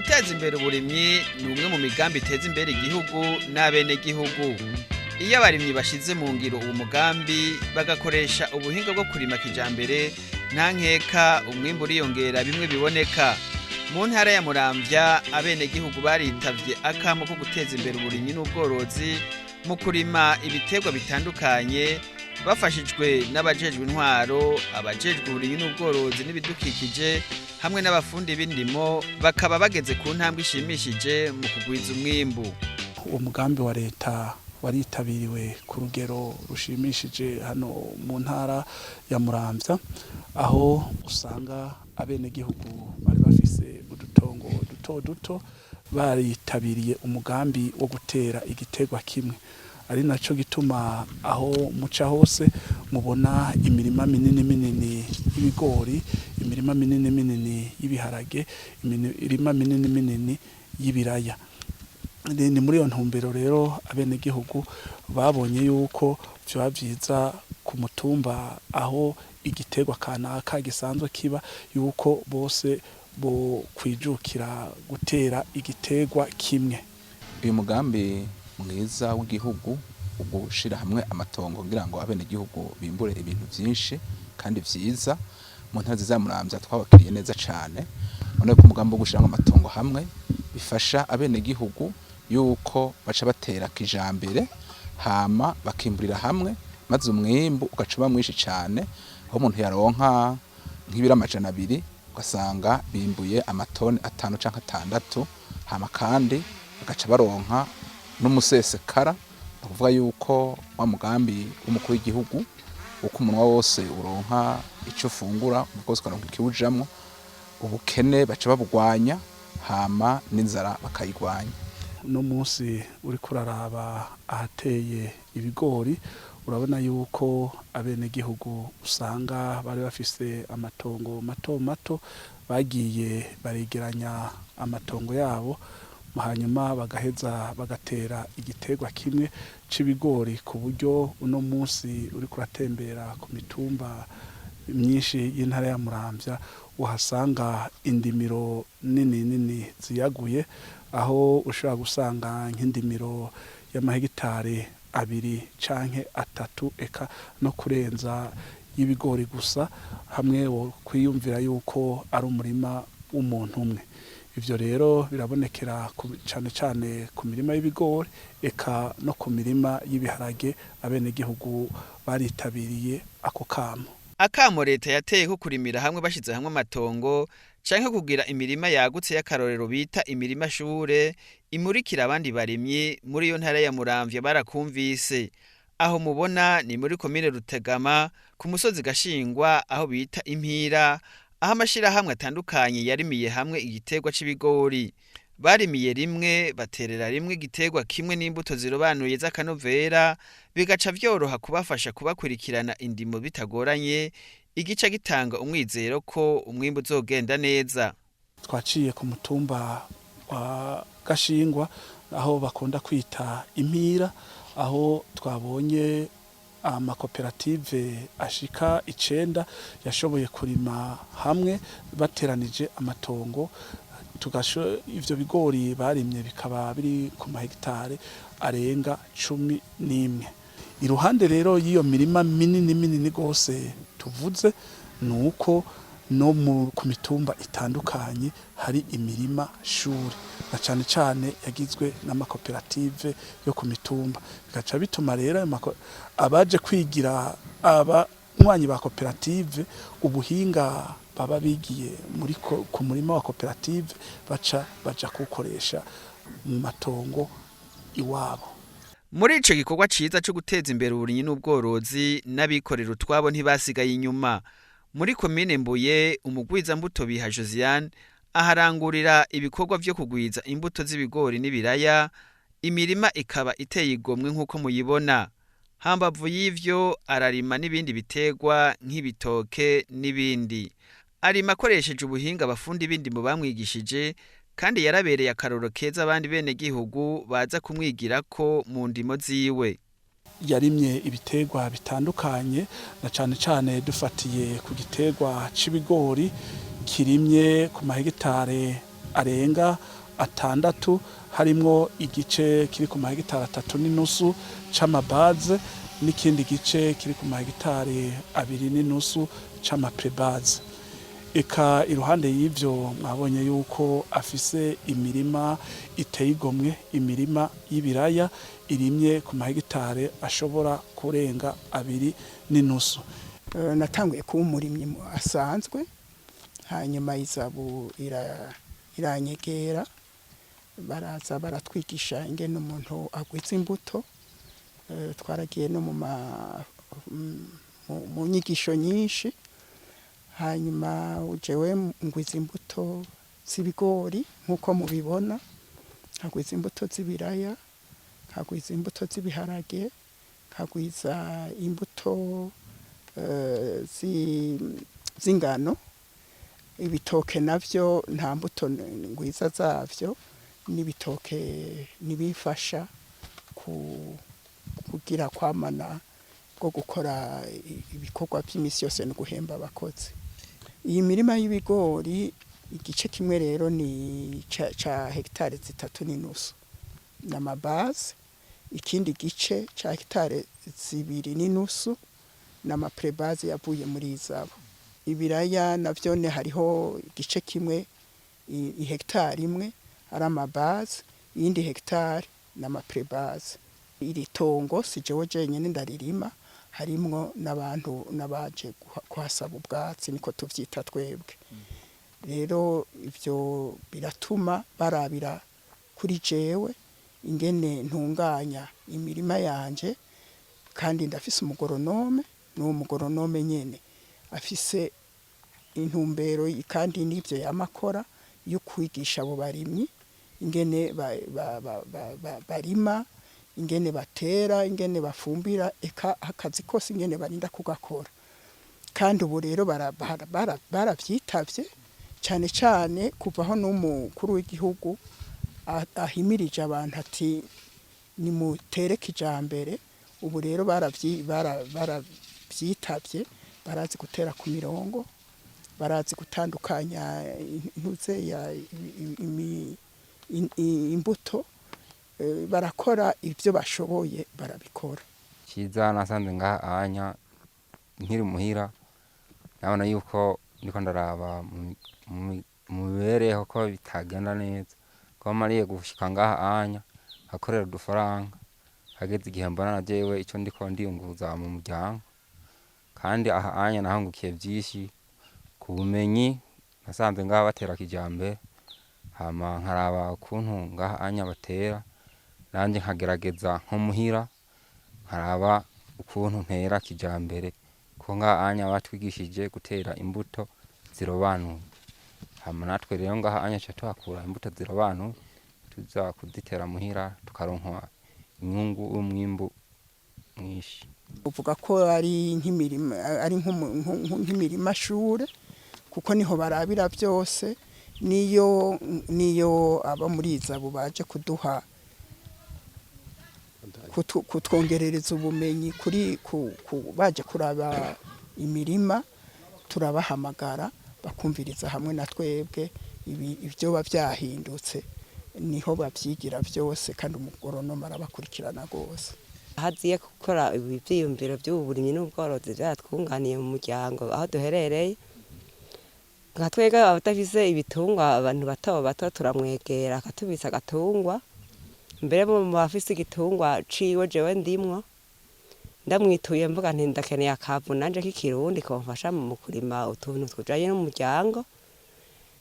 Guteza imbere uburimyi ni umwe mu migambi iteza imbere igihugu n'abenegihugu. Iyo abarimyi bashize mu ngiro uwo mugambi bagakoresha ubuhinga bwo kurima kijambere, nta nkeka umwimbu uriyongera bimwe biboneka. Mu ntara ya Muramvya abenegihugu baritavye akamo ko guteza imbere uburimyi n'ubworozi mu kurima ibiterwa bitandukanye bafashijwe n'abajejwe intwaro, abajejwe uburimyi n'ubworozi n'ibidukikije hamwe n'abafundi b'indimo, bakaba bageze ku ntambwe ishimishije mu kugwiza umwimbu. Uwo mugambi wa leta waritabiriwe ku rugero rushimishije hano mu ntara ya Muramvya, aho usanga abenegihugu bari bafise udutongo duto duto baritabiriye umugambi wo gutera igiterwa kimwe, ari naco gituma aho muca hose mubona imirima minini minini y'ibigori, imirima minini minini y'ibiharage, imirima minini minini y'ibiraya. Ni muri iyo ntumbero rero abenegihugu babonye yuko vyoba vyiza ku mutumba aho igiterwa kanaka gisanzwe kiba, yuko bose bo kwijukira gutera igiterwa kimwe. Uyu mugambi mwiza w'igihugu wo gushira hamwe amatongo kugira ngo abenegihugu bimbure ibintu vyinshi kandi vyiza, mu ntara nziza ya Muramvya twabakiriye neza cane. Urabona ko umugambi wo gushira amatongo hamwe bifasha abenegihugu yuko baca batera kijambere, hama bakimburira hamwe, maze umwimbu ugaca uba mwinshi cane, aho umuntu yaronka nk'ibiro 200 ugasanga bimbuye amatoni 5 canke 6, hama kandi bagaca baronka n'umusesekara. Ni ukuvuga yuko wa mugambi w'umukuru w'igihugu uko umunwa wose uronka ico ufungura, umutwe wose ukaronka ikiwujamwo, ubukene baca babugwanya, hama n'inzara bakayigwanya. Uno munsi uriko uraraba ahateye ibigori, urabona yuko abenegihugu usanga bari bafise amatongo mato mato bagiye baregeranya amatongo yabo, hanyuma bagaheza bagatera igiterwa kimwe c'ibigori, ku buryo uno munsi uriko uratembera ku mitumba myinshi y'intara ya Muramvya uhasanga indimiro nini nini ziyaguye, aho ushobora gusanga nk'indimiro y'amahegitari 2 canke 3 eka no kurenza y'ibigori gusa, hamwe wo kwiyumvira yuko ari umurima w'umuntu umwe. Ivyo rero birabonekera cane cane ku mirima y'ibigori eka no ku mirima y'ibiharage. Abenegihugu baritabiriye ako kamo. Akamo leta yateye ko kurimira hamwe bashize hamwe amatongo canke kugira imirima yagutse y'akarorero bita imirima shure imurikira abandi barimyi muri iyo ntara ya Muramvya barakumvise. Aho mubona ni muri komine Rutegama ku musozi Gashingwa aho bita Impira, aho amashirahamwe atandukanye yarimiye hamwe igiterwa c'ibigori. Barimiye rimwe, baterera rimwe igiterwa kimwe n'imbuto zirobanuye z'akanovera, bigaca vyoroha kubafasha kubakurikirana indimo bitagoranye, igica gitanga umwizero ko umwimbu uzogenda neza. Twaciye ku mutumba wa Gashingwa aho bakunda kwita Impira, aho twabonye amakoperative ashika 9 yashoboye kurima hamwe bateranije amatongo, ivyo bigori barimye bikaba biri ku mahegitare arenga 11. Iruhande rero y'iyo mirima minini minini gose tuvuze, nuko no ku mitumba itandukanye hari imirima shure, na cane cane yagizwe n'amakoperative yo ku mitumba, bigaca bituma rero abaje kwigira abanywanyi ba koperative ubuhinga baba bigiye muri ku murima wa koperative baca baja kuwukoresha mu matongo iwabo. Muri ico gikorwa ciza co guteza imbere uburimyi n'ubworozi, n'abikorera utwabo ntibasigaye inyuma. Muri komine Mbuye, umugwizambuto Biha Josiane aharangurira ibikorwa vyo kugwiza imbuto z'ibigori n'ibiraya, imirima ikaba iteye igomwe nk'uko muyibona. Hambavu y'ivyo ararima n'ibindi biterwa nk'ibitoke n'ibindi. Arima akoresheje ubuhinga abafundi b'indimo bamwigishije, kandi yarabereye akarorero keza abandi benegihugu baza kumwigirako mu ndimo ziwe. Yarimye ibiterwa bitandukanye, na cane cane dufatiye ku giterwa c'ibigori kirimye ku mahegitare arenga 6, harimwo igice kiri ku mahegitari 3.5 c'amabaze n'ikindi gice kiri ku mahegitari 2.5 c'amaprebaze. Eka iruhande y'ivyo mwabonye yuko afise imirima iteye igomwe, imirima y'ibiraya irimye ku mahegitari ashobora kurenga 2.5. Natanguye kuba umurimyi asanzwe, hanyuma izabu iranyegera, baraza baratwigisha ingene umuntu agwiza imbuto. Twaragiye no mu nyigisho nyinshi. Hanyuma jewe ngwiza imbuto z'ibigori nk'uko mubibona, nkagwiza imbuto z'ibiraya, nkagwiza imbuto z'ibiharage, nkagwiza imbuto z'ingano. Ibitoke navyo nta mbuto ngwiza zavyo, n'ibitoke nibifasha kugira kwamana bwo gukora ibikorwa by'imisi yose no guhemba abakozi. Iyi mirima y'ibigori igice kimwe rero ni ca hegitari 3.5 n'amabaze, ikindi gice ca hegitari 2.5 n'amaprebaze yavuye muri izabo. Ibiraya navyo ne hariho igice kimwe ihegitari imwe ari amabaze, iyindi hegitari n'amaprebaze. Iri tongo si jewe jenyine ndaririma, harimwo n'abantu n'abaje kuhasaba ubwatsi, niko tuvyita twebwe. Rero ivyo biratuma barabira kuri jewe ingene ntunganya imirima yanje, kandi ndafise umugoronome, n'uwo mugoronome nyene afise intumbero kandi n'ivyo yama akora yo kwigisha abo barimyi ingene barima, ingene batera, ingene bafumbira, eka akazi kose ingene barinda kugakora. Kandi ubu rero baravyitavye cane cane kuvaho n'umukuru w'igihugu ahimirije abantu ati nimutere kijambere. Ubu rero baravyitavye, barazi gutera ku mirongo, barazi gutandukanya intuze ya imbuto, barakora ivyo bashoboye barabikora. Ciza nasanze ngaha anya nkiri muhira, nabona yuko ndiko ndaraba mu mibereho ko bitagenda neza, ko mariye gushika ngaha anya akorera udufaranga, hageze igihe mbona na jewe ico ndiko ndiyunguruza mu muryango. Kandi aha anya nahungukiye vyinshi ku bumenyi, nasanze ngaha batera kijambere, hama nkaraba ukuntu ngaha anya batera, nanje nkagerageza nko muhira nkaraba ukuntu ntera kijambere, ko ngaha anya batwigishije gutera imbuto zirobanuye. Hama natwe rero ngaha anya ca tuhakura imbuto zirobanuye, tuza kuzitera muhira tukaronka inyungu y'umwimbu mwinshi. Uvuga ko ari nk'imirima, ari nk'imirima shure, kuko niho barabira byose. Niyo aba muri izabo baje kuduha kutwongerereza ubumenyi kuri baje kuraba imirima, turabahamagara bakumviriza hamwe na twebwe ibyo byahindutse, niho bavyigira byose, kandi umugoronome arabakurikirana gose. Haziye gukora ivyiyumviro by'uburimyi n'ubworozi byaratwunganiye mu muryango aho duherereye. Nka twebwe abadafise ibitungwa, abantu bato bato turamwegera akatubitsa agatungwa. Mbere mu bafise igitungwa ciwe jewe ndimwo, ndamwituye mvuga nti ndakeneye akavu nanje k'ikirundi komfasha mu kurima utuntu tujanye n'umuryango.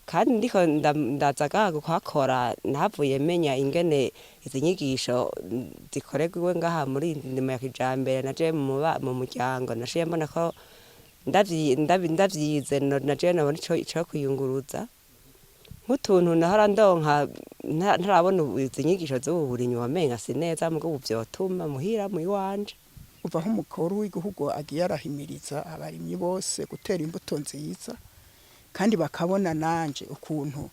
Kandi ndiko ndaza gaha kuhakora, nahavuye menya ingene izi nyigisho zikorerwa iwe ngaha muri ndimo ya kijambere. Naje mu muryango naciye mbona ko ndavyize naje nabona ico kwiyunguruza nk'utuntu nahora ndonka ntarabona izi nyigisho z'ubu burimyi, wamenga si neza, mugo ubu vyotuma muhira mu iwanje. Uva aho umukuru w'igihugu agiye arahimiriza abarimyi bose gutera imbuto nziza, kandi bakabona nanje ukuntu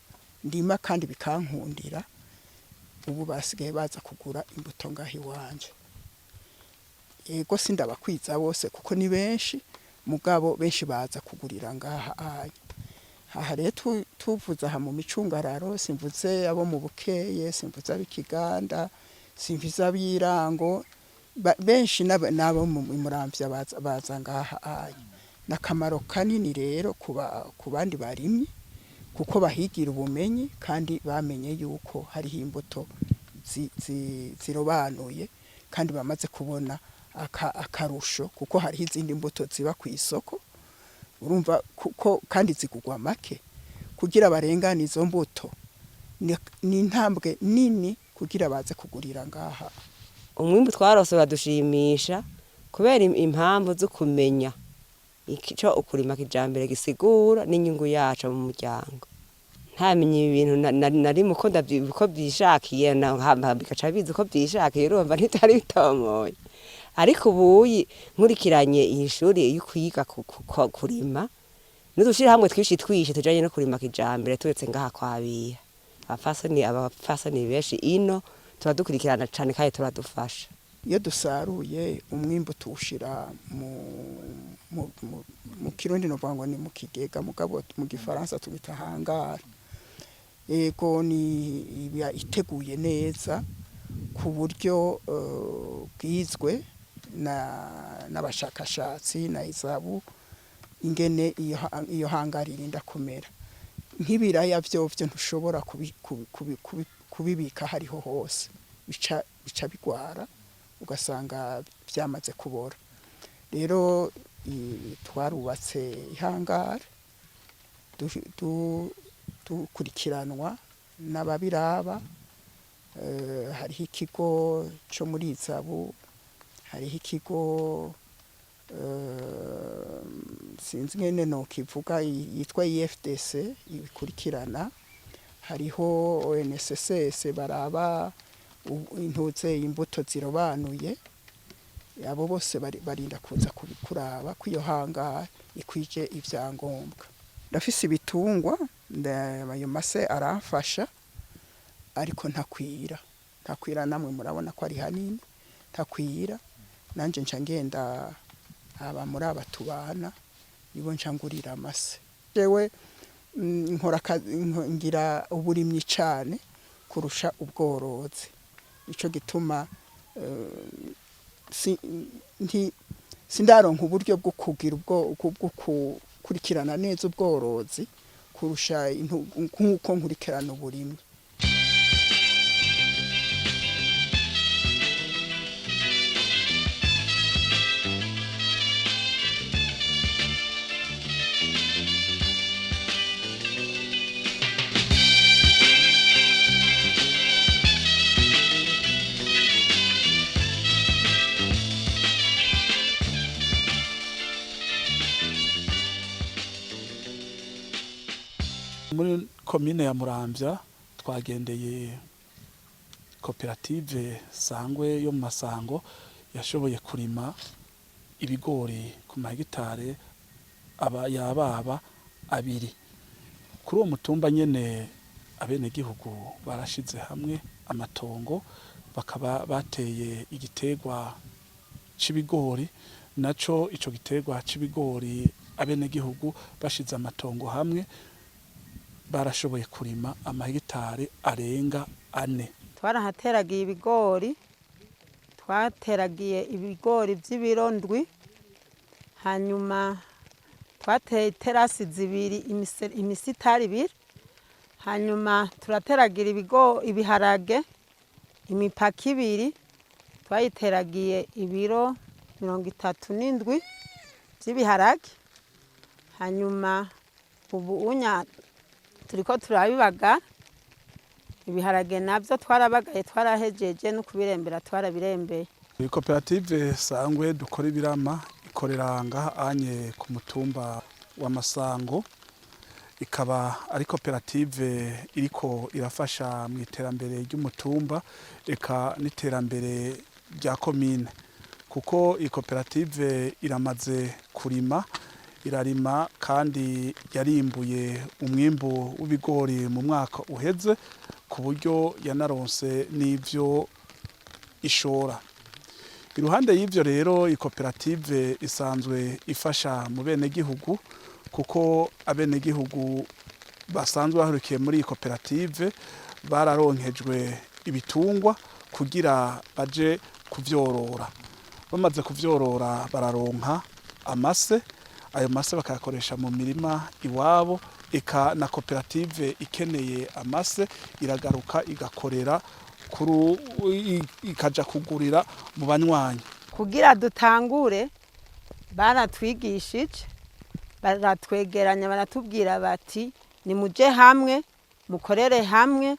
ndima kandi bikankundira, ubu basigaye baza kugura imbuto ngaho iwanje. Ego sindabakwiza bose kuko ni benshi, mugabo benshi baza kugurira ngaha anya. Aha rero tuvuze aha mu micungararo, simvuze abo mu Bukeye, simvuze ab'Ikiganda, simvuze ab'Irango, benshi n'abo mu Muramvya baza ngaha aya. N'akamaro kanini rero ku bandi barimyi, kuko bahigira ubumenyi kandi bamenye yuko hariho imbuto zirobanuye, kandi bamaze kubona akarusho, kuko hariho izindi mbuto ziba kw'isoko, urumva kuko kandi zigurwa make. Kugira barengane izo mbuto ni intambwe nini kugira baze kugurira ngaha. Umwimbu twarose uradushimisha kubera impamvu zo kumenya ico ukurima kijambere gisigura n'inyungu yaco mu muryango. Ntamenye ibi bintu nari muko uko vyishakiye, bigaca biza uko vyishakiye, urumva ntitari bitomoye. Ariko ubuyi nkurikiranye iyi shuri yo kwiga kurima n'udushirahamwe twinshi twinshi tujanye no kurima kijambere, turetse ngaha kwa Biha. Abapfasoni benshi ino turadukurikirana cane kandi turadufasha. Iyo dusaruye umwimbu tuwushira mu kirundi novuga ngo ni mu kigega, mugabo mu gifaransa tubita hangare. Ego, ni iba iteguye neza ku buryo bwizwe n'abashakashatsi na ISABU, ingene iyo hangare irinda kumera. Nk'ibiraya vyovyo ntushobora kubibika hariho hose, bica bigwara ugasanga vyamaze kubora. Rero twarubatse ihangare dukurikiranwa n'ababiraba. Hariho ikigo co muri ISABU, hariho ikigo sinzi ngene nokivuga yitwa IFDC ibikurikirana, hariho ONSSS baraba intuze imbuto zirobanuye. Abo bose barinda kuza kuraba ko iyo hangare ikwije ivyangombwa. Ndafise ibitungwa, ayo mase aramfasha, ariko ntakwira, namwe murabona ko ari hanini, ntakwira. Nanje nca ngenda aba muri aba tubana nibo nca ngurira amase. Jewe nkora ngira uburimyi cane kurusha ubworozi, nico gituma sindaronka uburyo bwo kugira ubwo bwo gukurikirana neza ubworozi kurusha nkuko nkurikirana uburimyi. Muri komine ya Muramvya twagendeye koperative Sangwe yo mu Masango yashoboye kurima ibigori ku mahegitare aba yababa abiri. Kuri uwo mutumba nyene abenegihugu barashize hamwe amatongo, bakaba bateye igiterwa c'ibigori. Naco ico giterwa c'ibigori abenegihugu bashize amatongo hamwe barashoboye kurima amahegitare arenga 4. Twarahateragiye ibigori, twateragiye ibigori vy'ibiro 7, hanyuma twateye iterasi 2, imisitari 2, hanyuma turateragira ibiharage imipaka 2, twayiteragiye ibiro 37 vy'ibiharage. Hanyuma ubu unya turiko turabibaga ibiharage, navyo twarabagaye, twarahejeje no kubirembera twarabirembeye. Koperative Sangwe dukora ibirama ikorera ngaha anye ku mutumba wa Masango, ikaba ari koperative iriko irafasha mu iterambere ry'umutumba eka n'iterambere rya komine, kuko iyi koperative iramaze kurima, irarima kandi yarimbuye umwimbu w'ibigori mu mwaka uheze, ku buryo yanaronse n'ivyo ishora. Iruhande y'ivyo rero iyi koperative isanzwe ifasha mu benegihugu Kuko abenegihugu basanzwe bahurikiye muri iyi koperative bararonkejwe ibitungwa kugira baje kuvyorora. Bamaze kuvyorora, bararonka amase. Ayo mase bakayakoresha mu mirima iwabo. Eka na koperative ikeneye amase iragaruka igakorera ikaja kugurira mu banywanyi. Kugira dutangure, baratwigishije, baratwegeranya, baratubwira bati: "Nimuje hamwe, mukorere hamwe,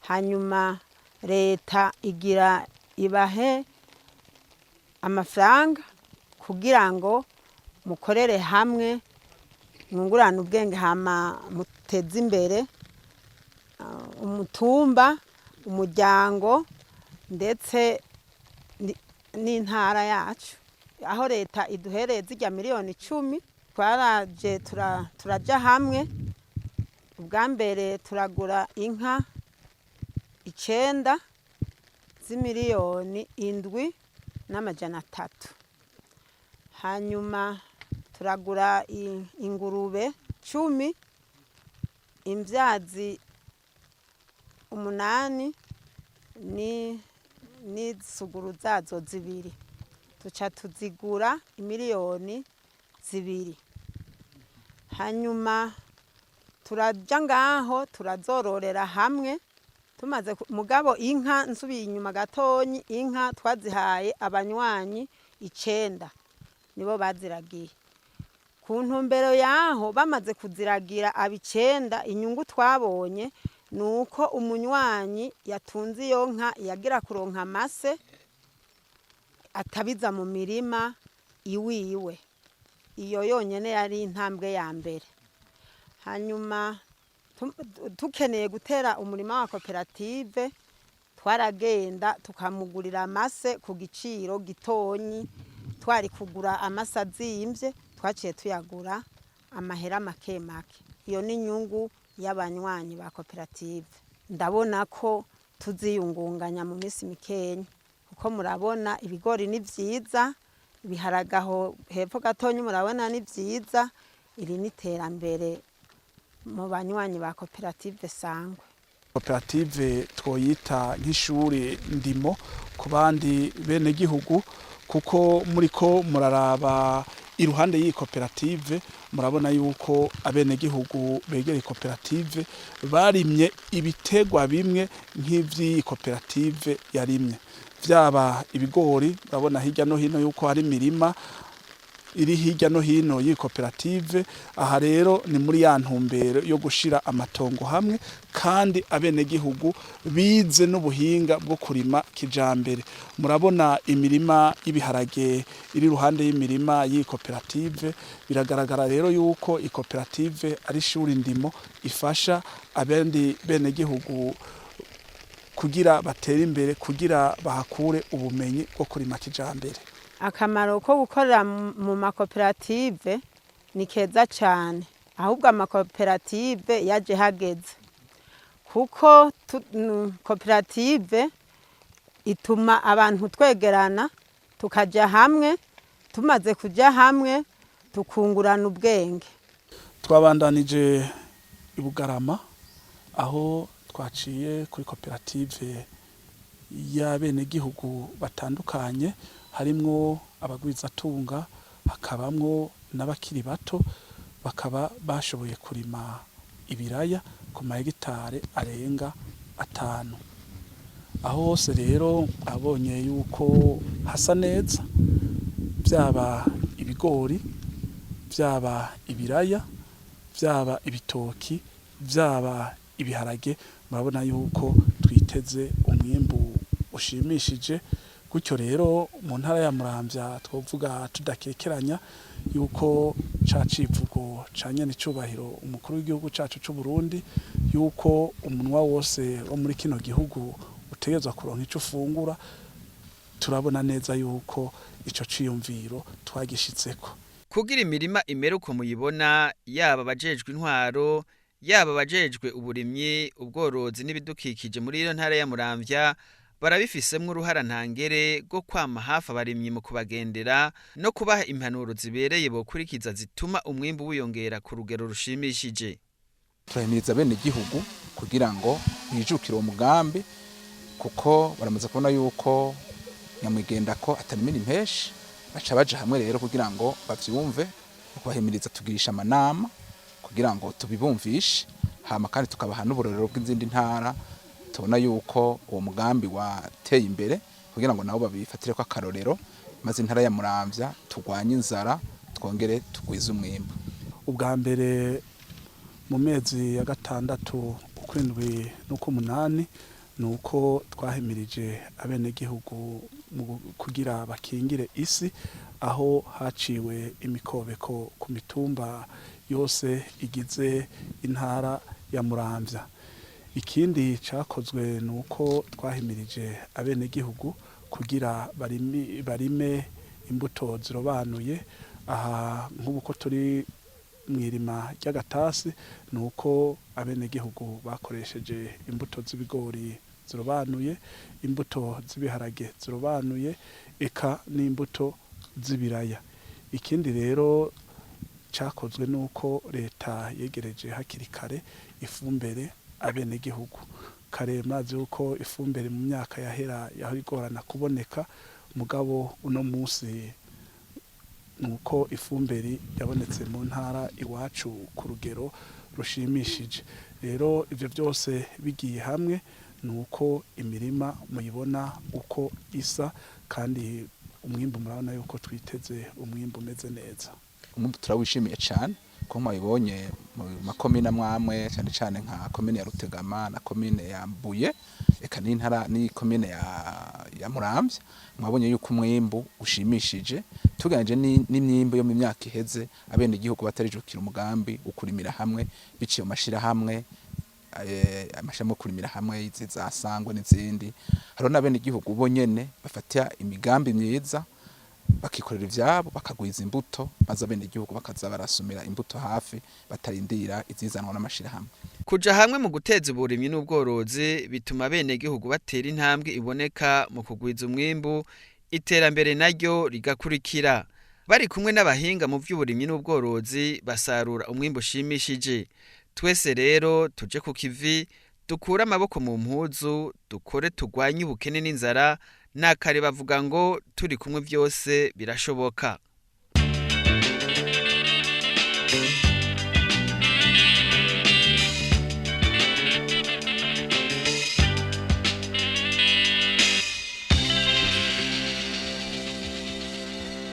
hanyuma leta igira ibahe amafaranga kugira ngo mukorere hamwe, mwungurane ubwenge, hama muteze imbere umutumba, umuryango, ndetse n'intara yacu." Aho leta iduhereye zirya miliyoni 10, twaraje turaja hamwe. Ubwa mbere turagura inka 9 z'imiliyoni 7,300. Hanyuma turagura ingurube 10, imvyazi 8 n'isuguru zazo 2. Tuca tuzigura imiliyoni 2. Hanyuma turaja ngaho, turazororera hamwe. Tumaze mugabo inka, nsubiye inyuma gatonyi, inka twazihaye abanywanyi 9, nibo baziragiye. Ku ntumbero yaho, bamaze kuziragira ab'9, inyungu twabonye ni uko umunywanyi yatunze iyo nka yagira kuronka amase atabiza mu mirima iwiwe. Iyo yonyene yari intambwe ya mbere. Hanyuma tukeneye gutera umurima wa koperative, twaragenda tukamugurira amase ku giciro gitonyi. Twari kugura amase azimvye, twaciye tuyagura amahera make make. Iyo ni inyungu y'abanywanyi ba koperative. Ndabona ko tuziyungunganya mu minsi mikenya, kuko murabona ibigori ni vyiza, ibiharage aho hepfo gatonyi murabona ni vyiza. Iri ni iterambere mu banywanyi ba koperative Sangwe. Koperative twoyita nk'ishuri ndimo ku bandi bene gihugu, kuko muriko muraraba iruhande y'iyi koperative, murabona yuko abenegihugu begereye koperative barimye ibitegwa bimwe nk'ivy'iyi koperative yarimye, vyaba ibigori. Urabona hirya no hino yuko hari imirima iri hirya no hino y'iyi koperative. Aha rero ni muri ya ntumbero yo gushira amatongo hamwe, kandi abenegihugu bize n'ubuhinga bwo kurima kijambere. Murabona imirima y'ibiharage iri iruhande y'imirima y'iyi koperative. Biragaragara rero yuko ikoperative ari ishuri ndimo ifasha abandi benegihugu kugira batere imbere, kugira bahakure ubumenyi bwo kurima kijambere. Akamaro ko gukorera mu makoperative ni keza cyane. Ahubwo amakoperative yaje hageze, kuko koperative ituma abantu twegerana, tukajya hamwe. Tumaze kujya hamwe, tukungurana ubwenge. Twabandanije i Bugarama, aho twaciye kuri koperative y'abenegihugu batandukanye, harimwo abagwizatunga, hakabamwo n'abakiri bato. Bakaba bashoboye kurima ibiraya ku mahegitare arenga 5. Aho hose rero abonye yuko hasa neza, byaba ibigori, byaba ibiraya, byaba ibitoki, byaba ibiharage. Murabona yuko twiteze umwimbu ushimishije. Gutyo rero mu ntara ya Muramvya twovuga tudakekeranya yuko ca civugo ca nyene icubahiro umukuru w'igihugu cacu c'u Burundi, yuko umunwa wose wo muri kino gihugu utegerezwa kuronka ico ufungura, turabona neza yuko ico ciyumviro twagishitseko. Kugira imirima imere uko muyibona, yaba abajejwe intwaro, yaba abajejwe uburimyi, ubworozi n'ibidukikije muri iyo ntara ya Muramvya, Barabifisemwo uruhara ntangere rwo kwama hafi abarimyi mu kubagendera no kubaha impanuro zibereye bokurikiza zituma umwimbu wiyongera ku rugero rushimishije. Turahimiriza bene igihugu kugira ngo bijukire uwo mugambi, kuko baramaze kubona yuko nyamwigenda ko atarimira impeshi. Baca baja hamwe rero kugira ngo bavyumve. Mu kubahimiriza, tugirisha amanama kugira ngo tubibumvishe, hama kandi tukabaha n'uburorero bw'izindi ntara tubona yuko uwo mugambi wateye imbere, kugira ngo nabo babifatireko akarorero, maze intara ya Muramvya turwanye inzara, twongere tugwize umwimbu. Ubwa mbere mu mezi ya gatandatu, ukwindwi n'ukw'umunani, ni uko twahimirije abenegihugu mu kugira bakingire isi, aho haciwe imikobeko ku mitumba yose igize intara ya Muramvya. Ikindi cakozwe ni uko twahimirije abenegihugu kugira barime imbuto zirobanuye. Aha nk'ubu ko turi mw'irima ry'agatasi, ni uko abenegihugu bakoresheje imbuto z'ibigori zirobanuye, imbuto z'ibiharage zirobanuye, eka n'imbuto z'ibiraya. Ikindi rero cakozwe ni uko leta yegereje hakiri kare ifumbire abenegihugu. Kare murazi yuko ifumbire mu myaka yahera yahora igorana kuboneka, mugabo uno musi nuko ifumbire yabonetse mu ntara iwacu ku rugero rushimishije. Rero ivyo byose bigiye hamwe nuko imirima muyibona uko isa, kandi umwimbu murabona yuko twiteze umwimbu umeze neza. Umwimbu turawishimiye cane, ko mwabibonye mu makomine amwamwe, cyane cyane nka komine ya Rutegama na komine ya Mbuye, eka n'intara n'ikomine ya Muramvya. Mwabonye yuko umwimbu ushimishije tuganije n'imyimbu yo mu myaka iheze, abene igihugu batarijukira umugambi ukurimira hamwe biciye mu mashirahamwe, amashirahamwe yo kurimira hamwe, izi za Sangwe n'izindi. Hariho n'abene igihugu bo nyene bafata imigambi myiza, bakikorera ivyabo, bakagwiza imbuto, maze abene igihugu bakaza barasumira imbuto hafi, batarindira izizanwa n'amashirahamwe. Kuja hamwe mu guteza uburimyi n'ubworozi bituma abenegihugu batera intambwe iboneka mu kugwiza umwimbu, iterambere naryo rigakurikira. Bari kumwe n'abahinga mu vy'uburimyi n'ubworozi, basarura umwimbu ushimishije. Twese rero tuje ku kivi, dukure amaboko mu mpuzu, dukore, turwanye ubukene n'inzara. Nakare bavuga ngo turi kumwe byose birashoboka.